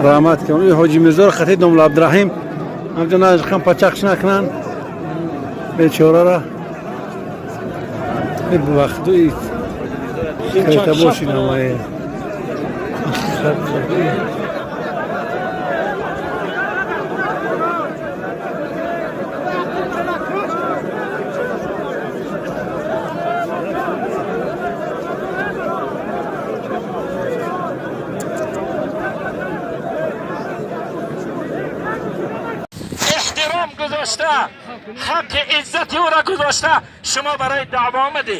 Раҳмат кун. Ҳоҷи Мирзоро хати домла Абдураҳим ҳамҷо наҷхан пачақш накунанд бечорара. Вақту кайта боши намае. احترام گذاشته، حق عزت او را گذاشته. شما برای دعوا آمدی،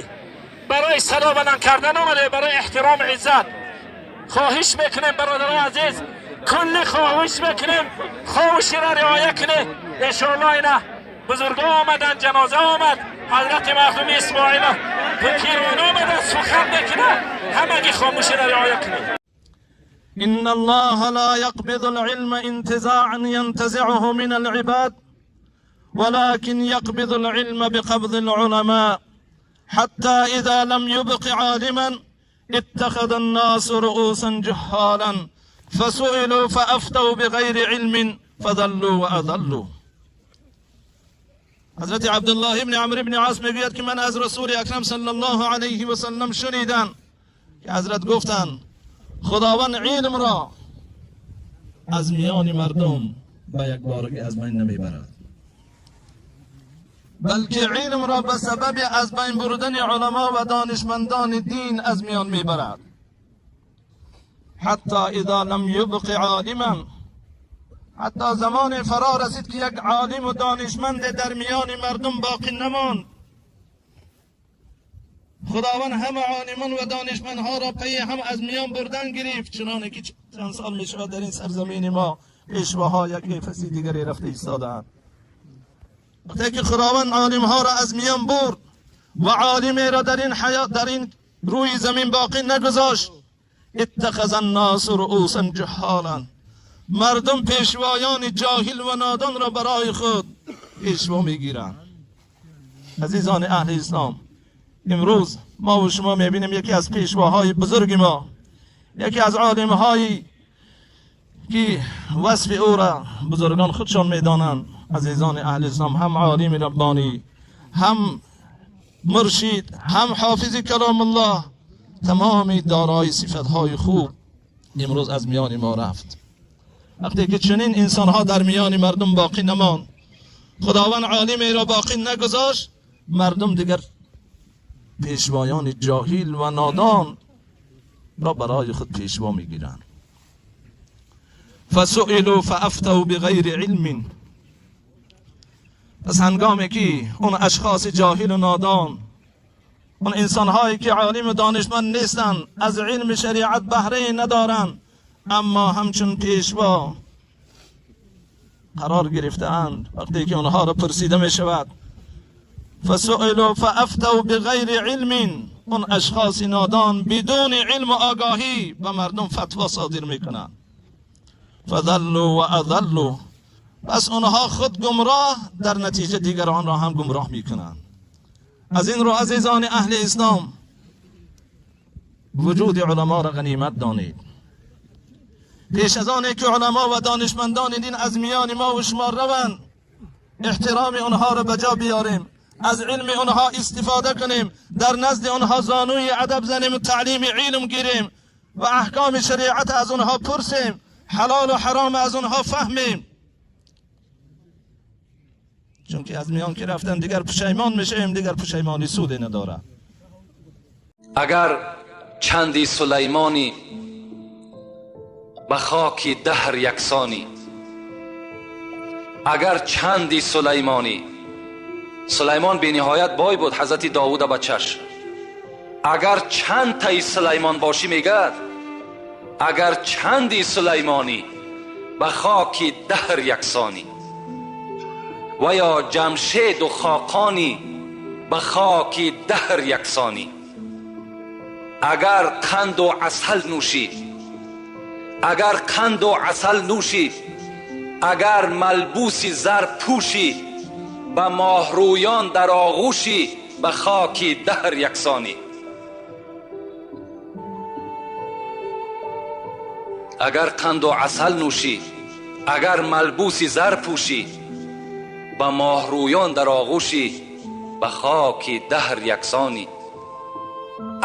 برای صدا بلند کردن آمده، برای احترام عزت. خواهش میکنیم برادران عزیز، کلی خواهش میکنیم خواهشی را رعایت کنه. انشاءالله اینا بزرگا آمدن، جنازه آمد، حضرت مخدوم اسماعیل پیران آمدن، سخن میکنه، همگی خاموشی را رعایت کنه. إن الله لا يقبض العلم انتزاعا ينتزعه من العباد، ولكن يقبض العلم بقبض العلماء، حتى إذا لم يبق عالما اتخذ الناس رؤوسا جهالا فسئلوا فأفتوا بغير علم فضلوا وأضلوا. حضرت عبدالله بن عمرو بن عاص میگوید که من از رسول اکرم صلی الله علیه و سلم شنیدم که حضرت گفتند خداوند علم را از میان مردم به یک بارگی از بین نمیبرد، بلکه علم را به سبب از بین بردن علما و دانشمندان دین از میان میبرد. حتی اذا لم یبق عالما، حتی زمان فرا رسید که یک عالم و دانشمند در میان مردم باقی نماند، خداوند همه عالمان و دانشمندها را پی هم از میان بردن گرفت، چنانه که چند سال می شود در این سرزمین ما پیشواها یک فسی دیگری رفته ایستادند. وقتی که خداوند عالمها را از میان برد و عالمی را در این حیات در این روی زمین باقی نگذاشت، اتخذ الناس رؤوسا جهالا، مردم پیشوایان جاهل و نادان را برای خود پیشوا میگیرند. عزیزان اهل اسلام، امروز ما و شما میبینیم یکی از پیشواهای بزرگ ما، یکی از عالمهایی که وصف او را بزرگان خودشان میدانند، عزیزان اهل اسلام، هم عالم ربانی، هم مرشید، هم حافظ کلام الله، تمام دارای صفتهای خوب امروز از میان ما رفت. وقتی که چنین انسانها در میان مردم باقی نماند، خداوند عالمی را باقی نگذاشت، مردم دیگر پیشوایان جاهل و نادان را برای خود پیشوا میگیرند. فسئلوا فافتوا بغیر علم. پس هنگامی که اون اشخاص جاهل و نادان، اون انسانهایی که عالم و دانشمند نیستند، از علم شریعت بهره ندارند، اما همچون پیشوا قرار گرفته‌اند، وقتی که اونها را پرسیده می شود فسئلوا فافتوا بغیر علم، اون اشخاص نادان بدون علم و آگاهی به مردم فتوا صادر میکنند. فضلوا و اضلوا، پس اونها خود گمراه، در نتیجه دیگران را هم گمراه میکنند. از این رو عزیزان اهل اسلام، وجود علما را غنیمت دانید. پیش از آن که علما و دانشمندان دین از میان ما و شما روند، احترام آنها را به جا بیاریم، از علم آنها استفاده کنیم، در نزد آنها زانوی ادب زنیم و تعلیم علم گیریم و احکام شریعت از آنها پرسیم، حلال و حرام از آنها فهمیم. چون که از میان که رفتن دیگر پشیمان میشیم، دیگر پشیمانی سودی نداره. اگر چندی سلیمانی به خاک دهر یکسانی، اگر چندی سلیمانی، سلیمان بی نهایت بای بود، حضرت داوود بچش، اگر چند تای سلیمان باشی میگد، اگر چندی سلیمانی به خاک دهر یکسانی، و یا جمشید و خاقانی به خاک دهر یکسانی، اگر قند و عسل نوشی، اگر قند و عسل نوشی، اگر ملبوس زر پوشی، به ماهرویان در آغوشی، به خاک دهر یکسانی. Агар қанду асал нӯшӣ, агар малбуси зар пӯшӣ, ба моҳрӯён дар оғӯшӣ, ба хоки даҳр яксонӣ.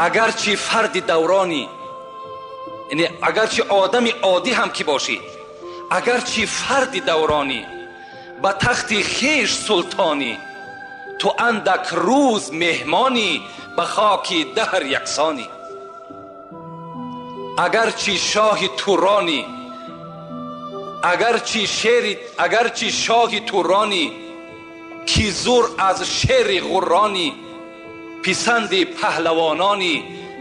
Агарчи фарди давронӣ, яъне агарчи одами оддӣ ҳам ки бошӣ, агарчи фарди давронӣ, ба тахти хеш султонӣ, ту андак рӯз меҳмонӣ, ба хоки даҳр яксонӣ. Агарчи шоҳи туронӣ, агарчи шоҳи туронӣ, ки зур аз шери ғурронӣ, писанди паҳлавононӣ,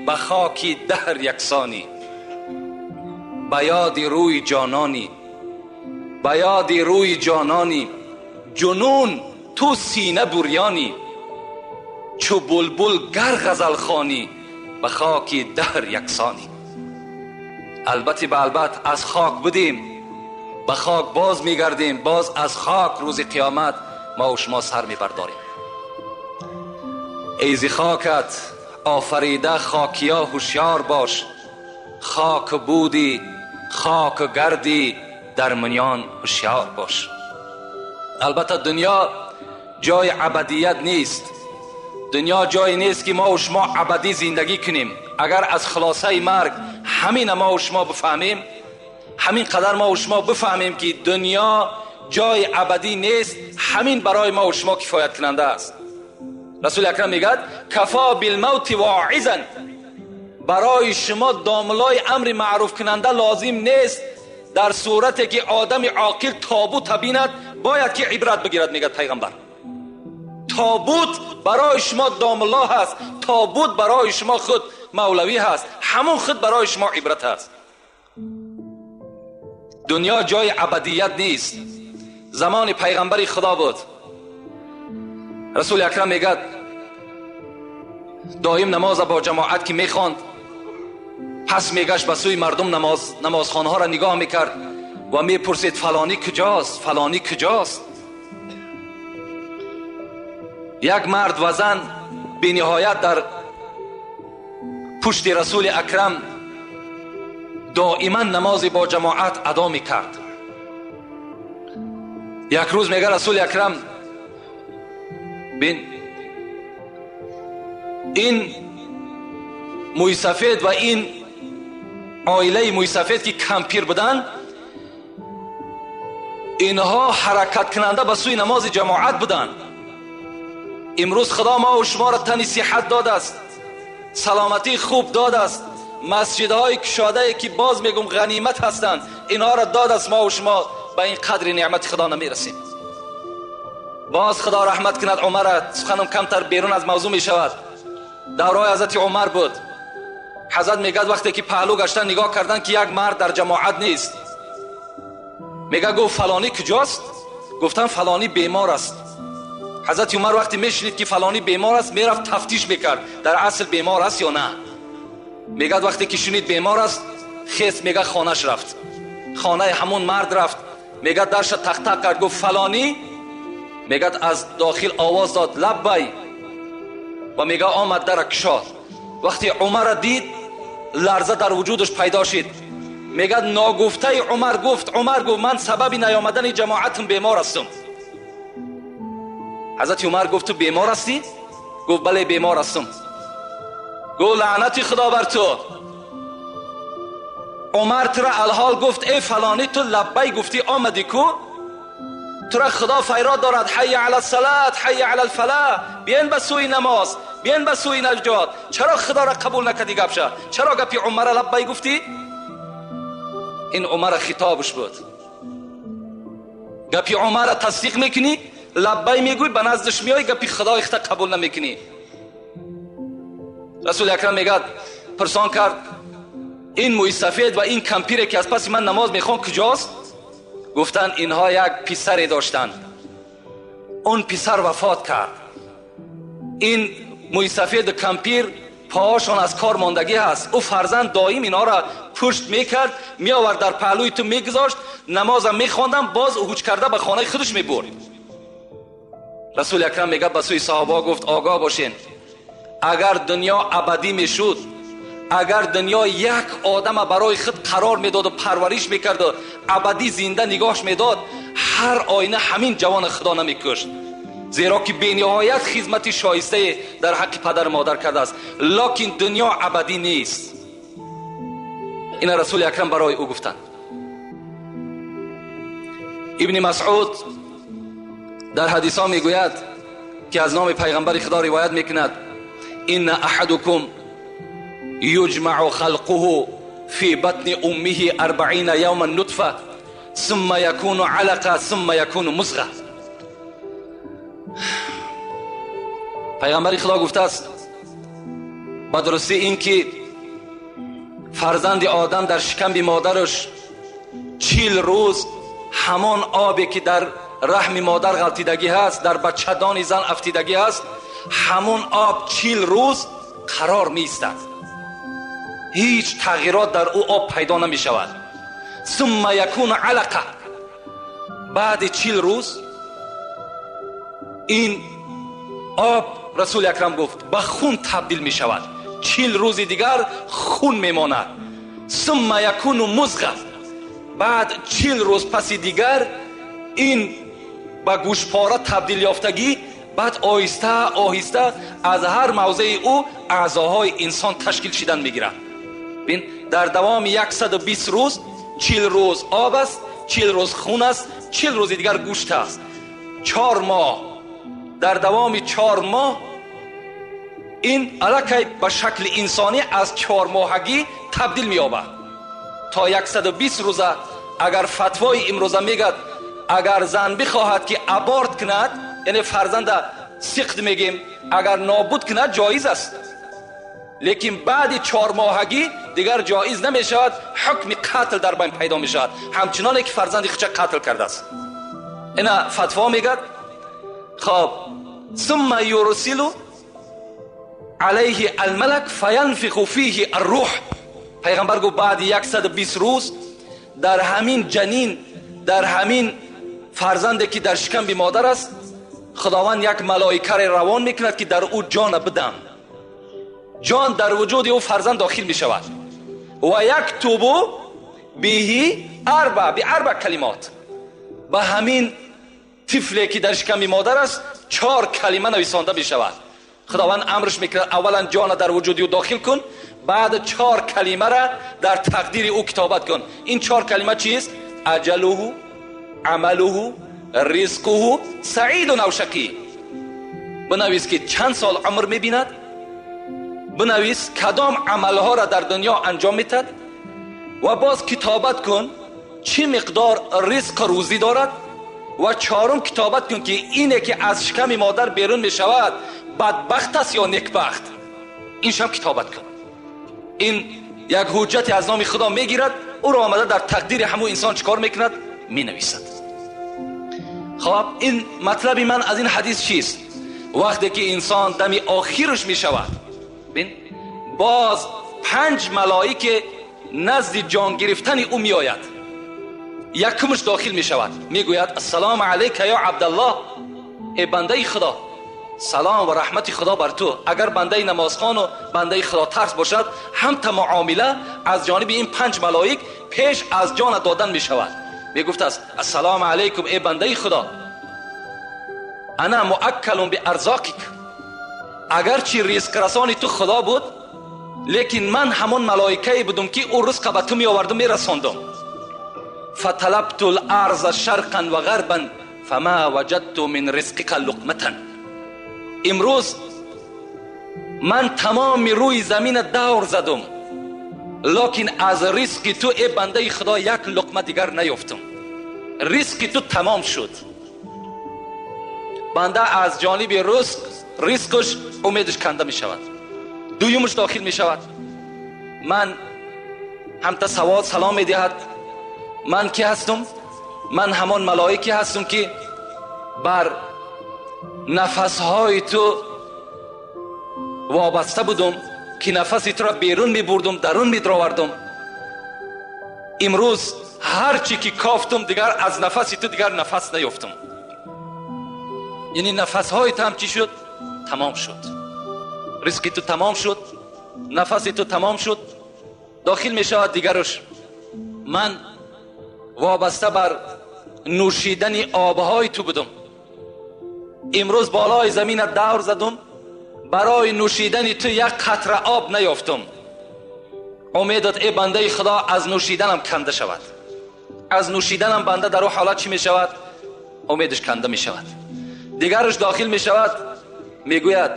ба хоки даҳр яксонӣ. Ба ёди рӯи ҷононӣ, ба ёди рӯи ҷононӣ, ҷунун ту сина бурёнӣ, чу булбул гар ғазал хонӣ, ба хоки даҳр яксонӣ. Албатта ба албат аз хок будем, ба хок боз мегардем, боз аз хок рӯзи қиёмат мо ва шумо сар мебардорем. Эй зи хокат офарида хокия ҳушёр бош, хок будӣ хок гардӣ дар миён ҳушёр бош. Албатта дунё ҷои абадият нест, дунё ҷое нест ки мо ва шумо абадӣ зиндагӣ кунем. Агар аз хулосаи марг ҳамин мо ва шумо бифаҳмем, ҳамин қадар мо ва шумо бифаҳмем ки дунё ҷои абадӣ нест, ҳамин барои мо ва шумо кифоят кунанда аст. Расули акрам мегӯяд кафо билмавти воизан, барои шумо домлои амри маъруф кунанда лозим нест. Дар сурате ки одами оқил тобут бинад бояд ки ибрат бигирад, мегӯяд пайғамбар. Тобут барои шумо домло ҳаст, тобут барои шумо худ мавлавӣ ҳаст, ҳамон худ барои шумо ибрат ҳаст. Дунё ҷои абадият нест. Замони пайғамбари худо буд, расули акрам мегӯяд доим намоза бо ҷамоат ки мехонд, пас мегашт ба сӯи мардум, намозхонаҳоро нигоҳ мекард ва мепурсид фалонӣ куҷост, фалонӣ куҷост. Як мард ва зан бениҳоят дар пушти расули акрам доиман намози бо ҷамоат адо мекард. Як рӯз мега расули акрам бин, ин мӯйсафед ва ин оилаи мӯйсафед ки кампир буданд, инҳо ҳаракаткунанда ба сӯи намози ҷамоат буданд. Имрӯз худо мо ва шуморо тани сиҳат додааст, саломатии хуб додааст, масҷидҳои кушодае ки боз мегум ғанимат ҳастанд, инҳоро додааст. Мо ва шумо ба ин қадри неъмати худо намерасем. Боз худо раҳмат кунад Умара, суханам камтар берун аз мавзӯъ мешавад. Давраи ҳазрати Умар буд. Ҳазрат мегӯяд вақте ки паҳлӯ гаштан нигоҳ кардан ки як мард дар ҷамоат нест, мега гуфт фалонӣ куҷост? Гуфтан фалонӣ бемор аст. Ҳазрати Умар вақте мешунид ки фалонӣ бемор аст, мерафт тафтиш мекард дар асл бемор аст ё на. Мегӯяд вақте ки шунид бемор аст, хес мега хонаш рафт, хонаи ҳамон мард рафт. Мегӯяд дарша тақтақ кард, гуфт фалонӣ. Мегӯяд аз дохил овоз дод лаббай, ва мега омад дара кушод. Вақте Умарро дид, ларза дар вуҷудаш пайдо шид. Мегӯяд ногуфтаи Умар гуфт, Умар гуфт ман сабаби наёмадани ҷамоатам бемор ҳастам. Ҳазрати Умар гуфт ту бемор ҳастӣ? Гуфт бале бемор ҳастам. Гуфт лаънати худо бар ту. Умар тура алҳол гуфт эй фалонӣ, ту лаббай гуфтӣ омадӣ ку? Тура худо файрод дорад ҳайя ала салат, ҳайя ала алфалаҳ, биен ба сӯи намоз, биен ба сӯи наҷот. Чаро худоро қабул накардӣ гапша? Чаро гапи Умара лаббай гуфтӣ? Ин Умара хитобаш буд. Гапи Умара тасдиқ мекунӣ, лаббай мегӯй, ба наздаш меоӣ, гапи худои худта қабул намекунӣ. Расули акрам мегӯяд пурсон кард ин мӯйсафед ва ин кампире ки аз паси ман намоз мехон куҷост? Гуфтанд инҳо як писаре доштанд, он писар вафот кард. Ин мӯйсафеду кампир поҳошон аз кор мондагӣ ҳаст. Ӯ фарзанд доим инҳоро пушт мекард, меовард дар паҳлӯи ту мегузошт, намозам мехондам, боз ҳуҷ карда ба хонаи худаш мебурд. Расули акрам мегӯяд ба сӯи саҳобаҳо гуфт огоҳ бошен, агар дунё абадӣ мешуд, Агар дунё як одама барои худ қарор медод ва парвариш мекард ва абадӣ зинда нигоҳш медод, ҳар оина ҳамин ҷавона Худо намекушт, зеро ки бениҳоят хизмати шоистае дар ҳаққи падару модар кардааст. Локин дунё абадӣ нест. Ина Расули Акрам барои ӯ гуфтанд. Ибни Масъуд дар ҳадисҳо мегӯяд ки аз номи пайғамбари Худо ривоят мекунад: инна аҳадукум юҷмаъу халқуҳу фи батни уммиҳи арбаина явман нутфа сумма якуну алақа сумма якуну музға. Пайғамбари Худо гуфтааст ба дурустӣ ин ки фарзанди одам дар шикамби модараш 40 рӯз ҳамон обе ки дар раҳми модар ғалтидагӣ ҳаст, дар бачадони зан афтидагӣ ҳаст, ҳамон об 40 рӯз қарор меистад, ҳеҷ тағйирот дар ӯ об пайдо намешавад. Сумма якуну алақа, баъди 40 рӯз ин об, Расули Акрам гуфт, ба хун табдил мешавад. 40 рӯзи дигар хун мемонад. Сумма якуну музға, баъд 40 рӯз паси дигар ин ба гӯшпора табдил ёфтагӣ, баъд оҳиста оҳиста аз ҳар мавзеи ӯ аъзоҳои инсон ташкил шидан мегирад. Бин, дар давоми 120 рӯз 40 рӯз об аст, 40 рӯз хун аст, 40 рӯзи дигар гӯшт аст. 4 моҳ, дар давоми 4 моҳ ин аллакай ба шакли инсонӣ аз 4 моҳагӣ табдил меёбад то 120 рӯза. Агар фатвои имрӯза мегӯяд, агар зан бихоҳад ки аборт кунад, яъне фарзанда сиқт мегем, агар нобуд кунад ҷоиз аст, лекин баъди 4 моҳагӣ дигар ҷоиз намешавад, ҳукми қатл дар байн пайдо мешавад, ҳамчуноне ки фарзанди худша қатл кардааст. Ина фатво мегӯяд. Хоб, сумма юрсилу алайҳи алмалак фаянфиху фиҳи аррӯҳ. Пайғамбар гуфт баъди 120 рӯз дар ҳамин ҷанин, дар ҳамин фарзанде ки дар шикамби модар аст, Худованд як малоикаре равон мекунад ки дар ӯ ҷона бидам. Ҷон дар вуҷуди ӯ фарзанд дохил мешавад. Ва яктубу биҳи арба биарба калимот. Ба ҳамин тифле ки дар шикамби модар аст 4 калима нависонда мешавад. Худованд амрш мекунад аввалан ҷона дар вуҷуди ӯ дохил кун, баъд 4 калимара дар тақдири ӯ китобат кун. Ин 4 калима чист? Аҷалуҳу, амалуҳу, ризқуҳу, саидун ав шақӣ. Бинавис ки чанд сол умр мебинад, бинавис кадом амалҳоро дар дунё анҷом метад ва боз китобат кун чӣ миқдор ризқ рӯзӣ дорад, ва 4 китобат кун ки ине ки аз шиками модар берун мешавад бадбахт аст ё некбахт. Иншам китобат кун. Ин як ҳуҷҷате аз номи Худо мегирад, ӯро омада дар тақдири ҳамун инсон чӣ кор мекунад? Менависад. Хоб, ин матлаби ман аз ин ҳадис чист? Вақте ки инсон дами охираш мешавад, бин, боз 5 малоике назди ҷон гирифтани ӯ меояд. Якумаш дохил мешавад, мегӯяд: ассалому алайка ё Абдаллоҳ, эй бандаи Худо, салом ва раҳмати Худо бар ту. Агар бандаи намозхону бандаи худотарс бошад, ҳамта муомила аз ҷониби ин 5 малоик пеш аз ҷона додан мешавад. Мегуфтааст: ассалому алайкум, эй бандаи Худо, ана муаккалун биарзоқик. Агарчи ризқрасони ту Худо буд, лекин ман ҳамон малоикае будум ки ӯ ризқа ба ту меоварду мерасондум. фаталабту ларза шарқан ва ғарбан фама ваҷадту мин ризқика луқматан. Имрӯз ман тамоми рӯи замина давр задум, локин аз ризқи ту э бандаи Худо як луқма дигар наёфтум. Ризқи ту тамом шуд. Банда аз ҷониби ризқаш умедаш канда мешавад. Дуюмаш дохил мешавад. Ман ҳамта савол салом медиҳад: ман ки ҳастум? Ман ҳамон малоике ҳастум ки бар нафасҳои ту вобаста будум, ки нафаси туро берун мебурдум, дарун медаровардум. Имрӯз ҳар чӣ ки кофтум, дигар аз нафаси ту дигар нафас наёфтум. Яъне нафасҳои ту ҳам чӣ шуд? Тамом шуд. Ризқи ту тамом шуд. нафаси ту тамом шуд. Дохил мешавад дигараш: ман вобаста бар нӯшидани обҳои ту будам, имрӯз болои замина давр задум, барои нӯшидани ту як қатра об наёфтум. Умедат эй бандаи Худо аз нӯшиданам канда шавад. Аз нӯшиданам банда дар ӯ ҳолат чӣ мешавад? Умедаш канда мешавад. Дигараш дохил мешавад, мегӯяд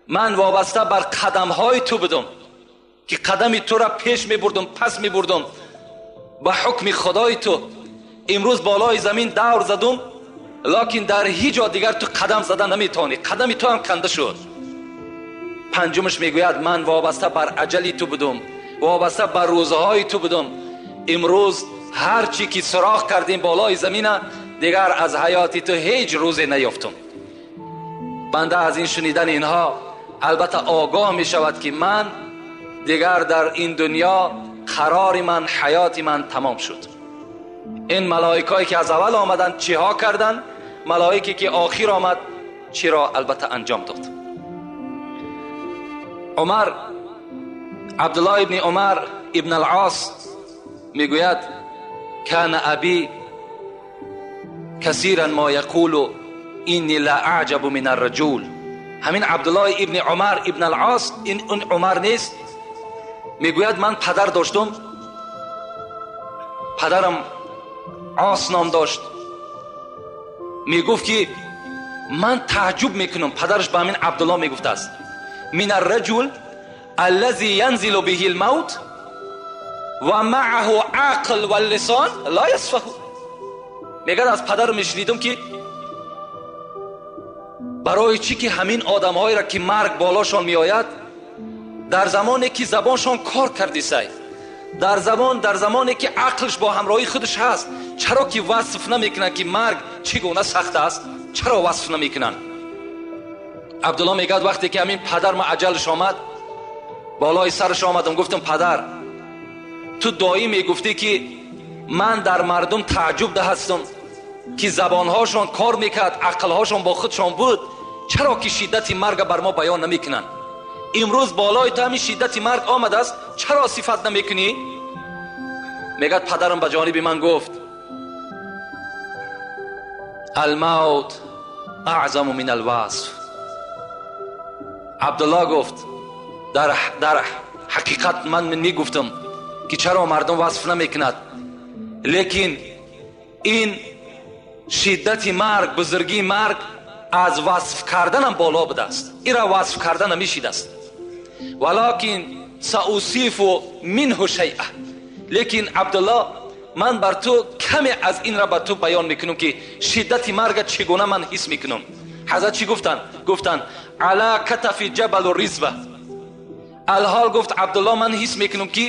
ман вобаста бар қадамҳои ту будам ки қадами тура пеш мебурдум, пас мебурдум, ба ҳукми Худои ту имрӯз болои замин давр задум, лекин дар ҳеҷ ҷо дигар ту қадам зада наметавонӣ, қадами ту ҳам канда шуд. Панҷумаш мегӯяд ман вобаста бар аҷали ту будум, вобаста бар рӯзҳои ту будум, имрӯз ҳар чӣ ки суроғ кардем болои замина, дигар аз ҳаёти ту ҳеҷ рӯзе наёфтум. Банда аз ин шунидани инҳо албатта огоҳ мешавад ки ман дигар дар ин дунё қарори ман, ҳаёти ман тамом шуд. Ин малоикое ки аз аввал омаданд чиҳо карданд, малоике ки охир омад чиро албатта анҷом дод. Умар, Абдуллоҳ ибни Умар ибн ал-Ос мегӯяд: кана аби касиран ма яқулу инни ла аъҷабу мин арраҷул. Ҳамин Абдуллоҳ ибни Умар ибн ал-Ос, ин Умар нест, мегӯяд ман падар доштум, падарам Ос ном дошт. Мегуфт ки ман тааҷҷуб мекунам, падараш ба ҳамин Абдуллоҳ мегуфтааст: мин арраҷул аллази янзилу биҳи лмавт ва маъаҳу ақл валлисон ла ясфаҳу. Мегӯяд аз падарам мешунидам ки барои чӣ ки ҳамин одамҳоеро ки марг болошон меояд, дар замоне ки забоншон кор кардисай, дар замоне ки ақлш бо ҳамроҳии худаш ҳаст, чаро ки васф намекунанд ки марг чӣ гуна сахт аст? Чаро васф намекунанд? Абдуллоҳ мегӯяд вақте ки ҳамин падар ма аҷалш омад, болои сараш омадам, гуфтам падар, ту доим мегуфтӣ ки ман дар мардум тааҷҷуб ҳастам ки забонҳошон кор мекард, ақлҳошон бо худшон буд, чаро ки шиддати марга бар мо баён намекунанд? Имрӯз болои ту ҳамин шиддати марг омадааст, чаро сифат намекунӣ? Мегӯяд падарам ба ҷониби ман гуфт: алмавт аъзаму мин алвасф. Абдуллоҳ гуфт дар ҳақиқат ман мегуфтам ки чаро мардум васф намекунад, лекин ин шиддати марг, бузургии марг аз васф карданам боло будааст, инро васф кардан намешидааст. Валакин саусифу минҳу шайъа. Лекин Абдуллоҳ, ман бар ту каме аз инро ба ту баён мекунам ки шиддати марга чӣ гуна ман ҳис мекунам. Ҳазрат чӣ гуфтанд? Гуфтанд ала катафи ҷабалу ризва. Алҳол гуфт Абдуллоҳ, ман ҳис мекунам ки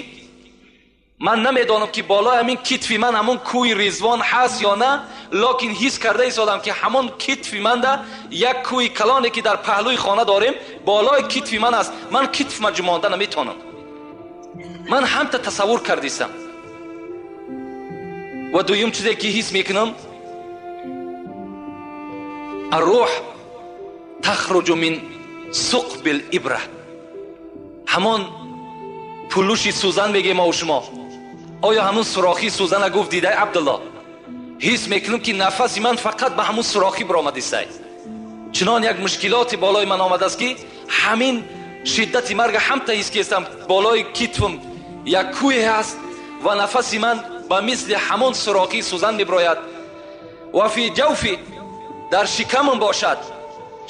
ман намедонам ки болои ҳамин китфи ман ҳамон кӯи Ризвон ҳаст ё на, лекин ҳис карда истодам ки ҳамон китфи манда як кӯи калоне ки дар паҳлӯи хона дорем болои китфи ман аст. Ман китфма ҷумонда наметавонам. Ман ҳамта тасаввур кардистам. Ва дуюм чизе ки ҳис мекунам, аррӯҳ тахруҷу мин суқби либра. Ҳамон пулуши сӯзан мегӯем мо шумо, оё ҳамон сурохи сӯзана гуфт дидай Абдуллоҳ? Ҳис мекунам ки нафаси ман фақат ба ҳамон сурохӣ баромадистай. Чунон як мушкилоти болои ман омадааст ки ҳамин шиддати марга ҳамта ҳис кестам, болои китфам як кӯе ҳаст ва нафаси ман ба мисли ҳамон сурохи сӯзан мебирояд. Ва фи ҷавфи, дар шикамам бошад,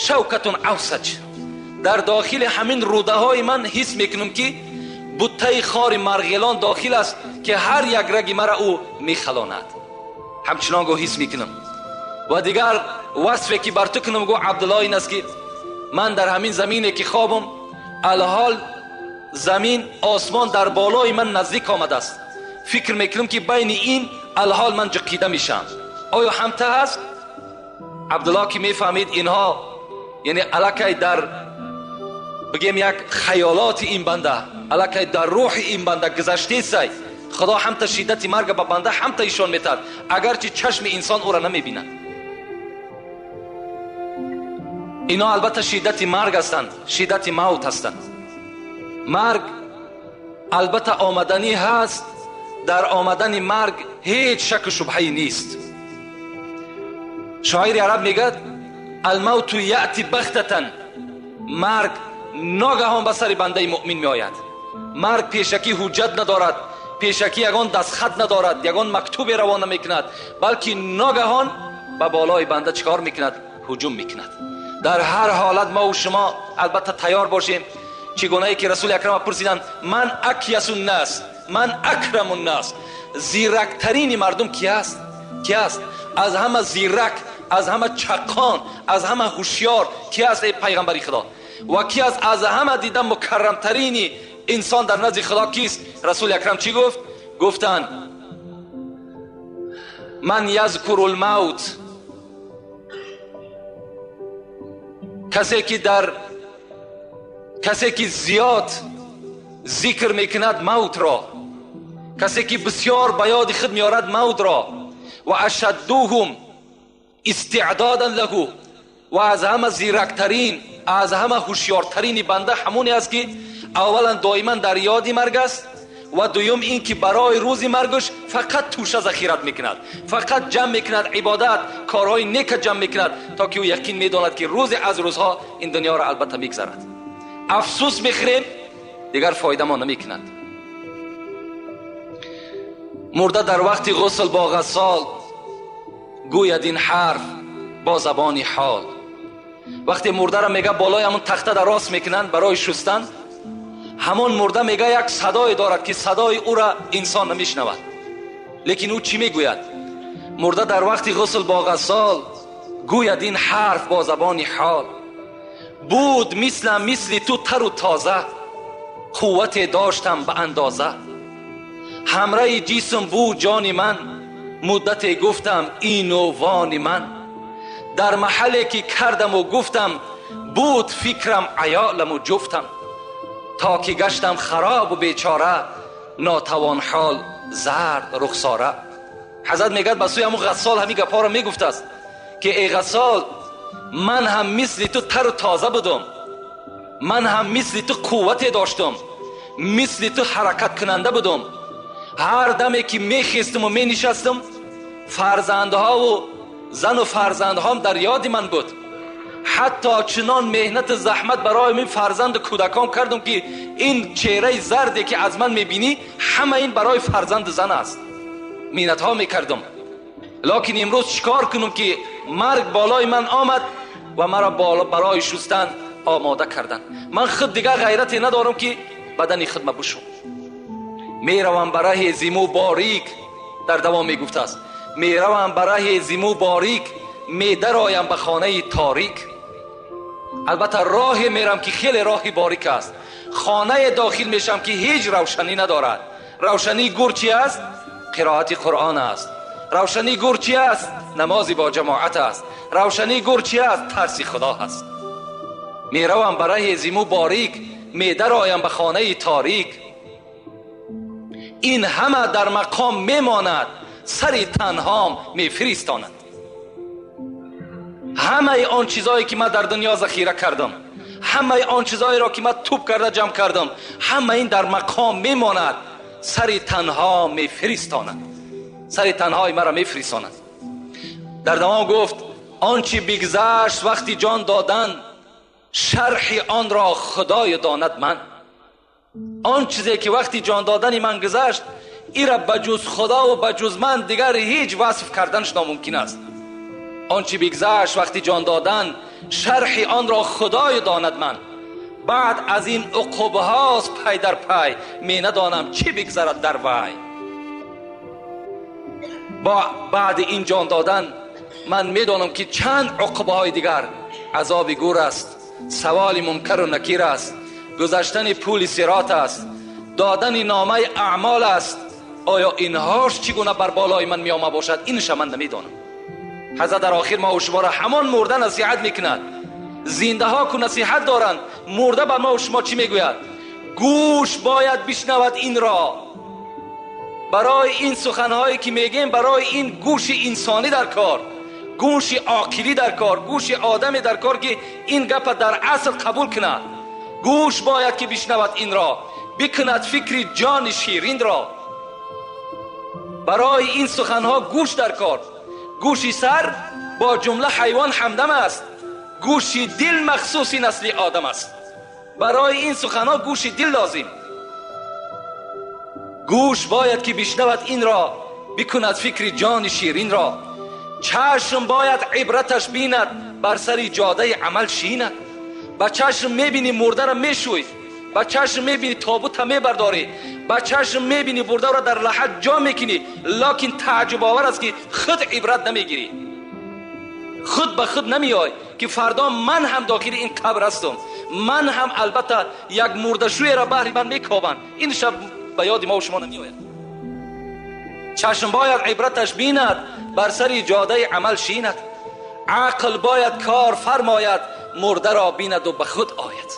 шавкатун авсаҷ. Дар дохили ҳамин рӯдаҳои ман ҳис мекунам ки буттаи хори марғилон дохил аст ки ҳар як раги мара ӯ мехалонад. Ҳамчунон гӯ ҳис мекунам. Ва дигар васфе ки бар ту кунам, гӯ Абдуллоҳ, ин аст ки ман дар ҳамин замине ки хобам, алҳол замин осмон дар болои ман наздик омадааст. Фикр мекунам ки байни ин алҳол ман ҷиқида мешавам. Оё ҳамта ҳаст? Абдуллоҳ ки мефаҳмид инҳо яъне аллакай дар бигем як хаёлоти ин банда, аллакай дар рӯҳи ин банда гузаштесай, Худо ҳамта шиддати марга ба банда ҳамта ишон метаҳад, агарчи чашми инсон ӯро намебинад. Ино албатта шиддати марг ҳастанд, шиддати мавт ҳастанд. Марг албатта омаданӣ ҳаст, дар омадани марг ҳеҷ шаку шубҳае нест. Шоири араб мегӯяд алмавту яъти бахтатан, марг ногаҳон ба сари бандаи муъмин меояд. Марг пешакӣ ҳуҷҷат надорад, пешакӣ ягон дастхат надорад, ягон мактубе равона мекунад, балки ногаҳон ба болои банда чикор мекунад? Ҳуҷум мекунад. Дар ҳар ҳолат мо шумо албатта тайёр бошем. Чигунае ки расули акрам пурсиданд ман акясу ннас, ман акраму ннас, зирактарини мардум ки аст? Ки аст? Аз ҳама зирак, аз ҳама чаққон, аз ҳама ҳушёр ки аст эй пайғамбари худо? Ва ки аст аз ҳама дида мукаррамтарини инсон дар назди худо кист? Расули акрам чӣ гуфт? Гуфтанд ман язкуру лмавт, касе ки зиёд зикр мекунад мавтро, касе ки бисёр ба ёди худ меорад мавтро, ва ашаддуҳум истеъдодан лаҳу, ва аз ҳама зирактарин, аз ҳама ҳушёртарини банда ҳамоне аст ки аввалан доиман дар ёди марг аст, ва дуюм ин ки барои рӯзи маргаш фақат туша захират мекунад, фақат ҷамъ мекунад ибодат, корҳои нека ҷамъ мекунад, то ки ӯ яқин медонад ки рӯзе аз рӯзҳо ин дунёро албатта мегзарад. Афсӯс мехӯрем, дигар фоида мо намекунад. Мурда дар вақти ғусл бо ғассол гӯяд ин ҳарф бо забони ҳол. Вақте мурдаро мега болои ҳамон тахта дар рост мекунанд барои шустан, ҳамон мурда мега як садое дорад ки садои ӯра инсон намешнавад. Лекин ӯ чӣ мегӯяд? Мурда дар вақти ғусл бо ғассол гӯяд ин ҳарф бо забони ҳол. Буд мислам мисли ту тару тоза, қуввате доштам ба андоза. Ҳамраи ҷисм буд ҷони ман, муддате гуфтам ину вони ман. Дар маҳалле ки кардаму гуфтам, буд фикрам аёламу ҷуфтам. То ки гаштам харобу бечора, нотавон ҳол зард рухсора. Ҳазрат мегӯяд ба сӯи ҳамун ғассол ҳамин гапҳоро мегуфтааст ки эй ғассол, ман ҳам мисли ту тару тоза будум, ман ҳам мисли ту қуввате доштум, мисли ту ҳаракаткунанда будум. Ҳар даме ки мехестуму менишастум, фарзандҳову зану фарзандҳом дар ёди ман буд. Ҳатто чунон меҳнату заҳмат барои мин фарзанду кӯдакон кардум ки ин чеҳраи зарде ки аз ман мебинӣ, ҳама ин барои фарзанду зан аст. Меҳнатҳо мекардум. Лекин имрӯз чикор кунум ки марг болои ман омад ва маро барои шустан омода карданд. Ман худ дигар ғайрате надорам ки бадани худма бушум. Меравам ба раҳи зиму борик, дар давом мегуфтааст, меравам ба раҳи зиму борик, медароям ба хонаи торик. Албатта роҳе мерам ки хеле роҳи борик аст, хонае дохил мешам ки ҳеҷ равшанӣ надорад. Равшании гур чи аст? Қироати Қуръон аст. Равшании гур чи аст? Намози бо ҷамоат аст. Равшании гур чи аст? Тарси худо ҳаст. Меравам ба раҳи зиму борик, медароям ба хонаи торик. Ин ҳама дар мақом мемонад, сари танҳом мефиристонад. Ҳамаи он чизое ки ман дар дунё захира кардам, ҳамаи он чизоеро ки ман тӯб карда ҷамъ кардам, ҳама ин дар мақом мемонад, сари танҳо мефиристонад, сари танҳои маро мефиристонад. Дар давом гуфт он чи бигзашт вақти ҷон додан, шарҳи онро худоё донад ман. Он чизе ки вақти ҷон додани ман гузашт, ира ба ҷуз худо ва ба ҷуз ман дигар ҳеҷ васф карданаш номумкин аст. Он чи бигзашт вақти ҷон додан, шарҳи онро худоё донад ман. Баъд аз ин уқубҳост пай дар пай, менадонам чӣ бигзарад дар вай. Баъди ин ҷон додан ман медонам ки чанд уқубаҳои дигар, азоби гур аст, саволи мункару накир аст, гузаштани пули сирот аст, додани номаи аъмол аст. Оё инҳош чӣ гуна бар болои ман меома бошад, инша ман намедонам. Ҳазрат дар охир мо шуморо ҳамон мурда насиҳат мекунад. Зиндаҳо ку насиҳат доранд, мурда ба мо шумо чӣ мегӯяд? Гӯш бояд бишнавад инро. Барои ин суханҳое ки мегӯем, барои ин гӯши инсонӣ дар кор, гӯши оқилӣ дар кор, гӯши одаме дар кор ки ин гапа дар асл қабул кунад. Гӯш бояд ки бишнавад инро, бикунад фикри ҷони ширинро. Барои ин суханҳо гӯш дар кор. Гӯши сар бо ҷумла ҳайвон ҳамдам аст, гӯши дил махсуси насли одам аст. Барои ин суханҳо гӯши дил лозим. Гӯш бояд ки бишнавад инро, бикунад фикри ҷони ширинро. Чашм бояд ибраташ бинад, бар сари ҷодаи амал шинад. Ба чашм мебинӣ мурдаро мешӯй, ба чашм мебинӣ тобута мебардорӣ, ба чашм мебинӣ мурдаро дар лаҳат ҷо мекунӣ, лекин тааҷҷубовар аст ки худ ибрат намегирӣ, худ ба худ намеой ки фардо ман ҳам дохили ин қабр ҳастам, ман ҳам албатта як мурдашӯеро баҳри ман мекобанд. Ин шаб ба ёди мо ва шумо намеояд. Чашм бояд ибраташ бинад, бар сари ҷодаи амал шинад. Ақл бояд кор фармояд, мурдаро бинаду ба худ ояд.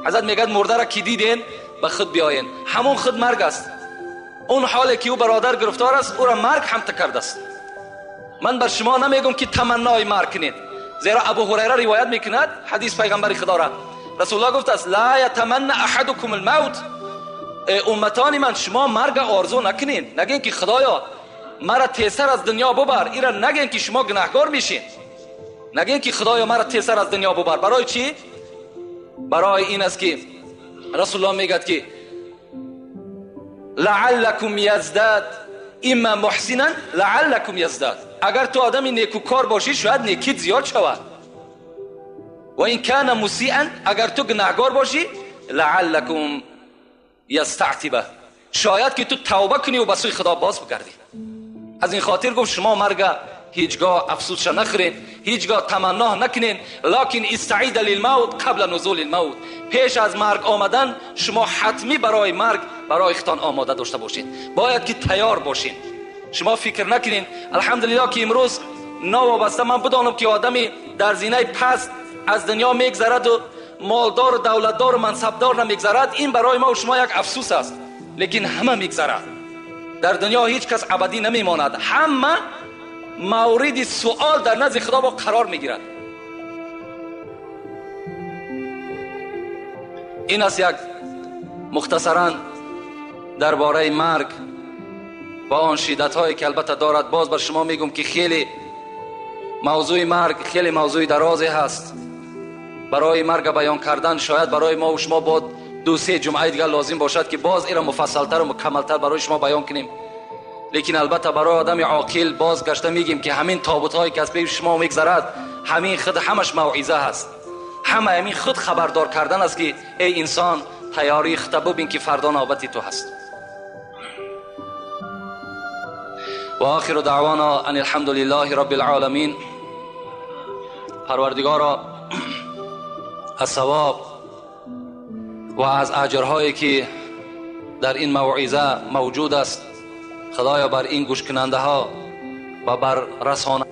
Ҳазрат мегӯяд мурдаро ки диден ба худ биёен. Ҳамон худ марг аст. Он ҳоле ки ӯ бародар гирифтор аст, ӯро марг ҳамта кардааст. Ман бар шумо намегӯм ки таманнои марг кунед, зеро Абу Ҳурайра ривоят мекунад ҳадис пайғамбари худоро. Расулуллоҳ гуфтааст: ла ятаманна аҳадукум алмавт. Умматони ман, шумо марга орзу накунед, нагӯед ки худоё мара тезтар аз дунё бубар. Ира нагӯед ки шумо гунаҳкор мешед, нагӯед ки худоё мара тезтар аз дунё бубар. Барои чӣ? Барои ин аст ки Расулуллоҳ мегӯяд ки лааллакум яздад имма муҳсинан лааллакум яздад. Агар ту одами некукор бошӣ, шояд некит зиёд шавад. Ва ин кана мусиан, агар ту гунаҳгор бошӣ, лааллакум ястаътиба, шояд ки ту тавба кунӣ ва ба сӯи Худо боз бигардӣ. Аз ин хотир гуфт шумо марга ҳеҷгоҳ афсӯсша нахӯред, ҳеҷгоҳ таманно накунед, лакин истаида лилмавт қабла нузули лмавт. Пеш аз марг омадан шумо ҳатмӣ барои марг барои худтон омода дошта бошед, бояд ки тайёр бошед. Шумо фикр накунед. Алҳамдулиллоҳ ки имрӯз новобаста ман бидонам ки одами дар зинаи паст аз дунё мегзараду молдору давлатдору мансабдор намегзарад, ин барои мо шумо як афсӯс аст. Лекин ҳама мегзарад. Дар дунё ҳеҷ кас абадӣ намемонад. Ҳама мавриди суол дар назди Худо бо қарор мегирад. Ин аст як мухтасаран дар бораи марг ва он шиддатҳое ки албатта дорад. Боз бар шумо мегӯм ки хеле мавзӯи марг хеле мавзӯи дарозе ҳаст. Барои марга баён кардан шояд барои мо ва шумо бо ду-се ҷумъаи дигар лозим бошад ки боз инро муфассалтар ва мукаммалтар барои шумо баён кунем. Лекин албатта барои одами оқил боз гашта мегӯем ки ҳамин тобутҳое ки аз пеши шумо мегзарад, ҳамин худ ҳамаш мавъиза ҳаст. Ҳама ҳамин худ хабардор кардан аст ки эй инсон, тайёрии худта бубин ки фардо навбати ту ҳаст. ва охиру даъвона ан алҳамдулиллаҳи раббил оламин. Парвардигоро, аз савоб ва аз аҷрҳое ки дар ин мавъиза мавҷуд аст, Худоё бар ин гӯшкунандаҳо ва бар расона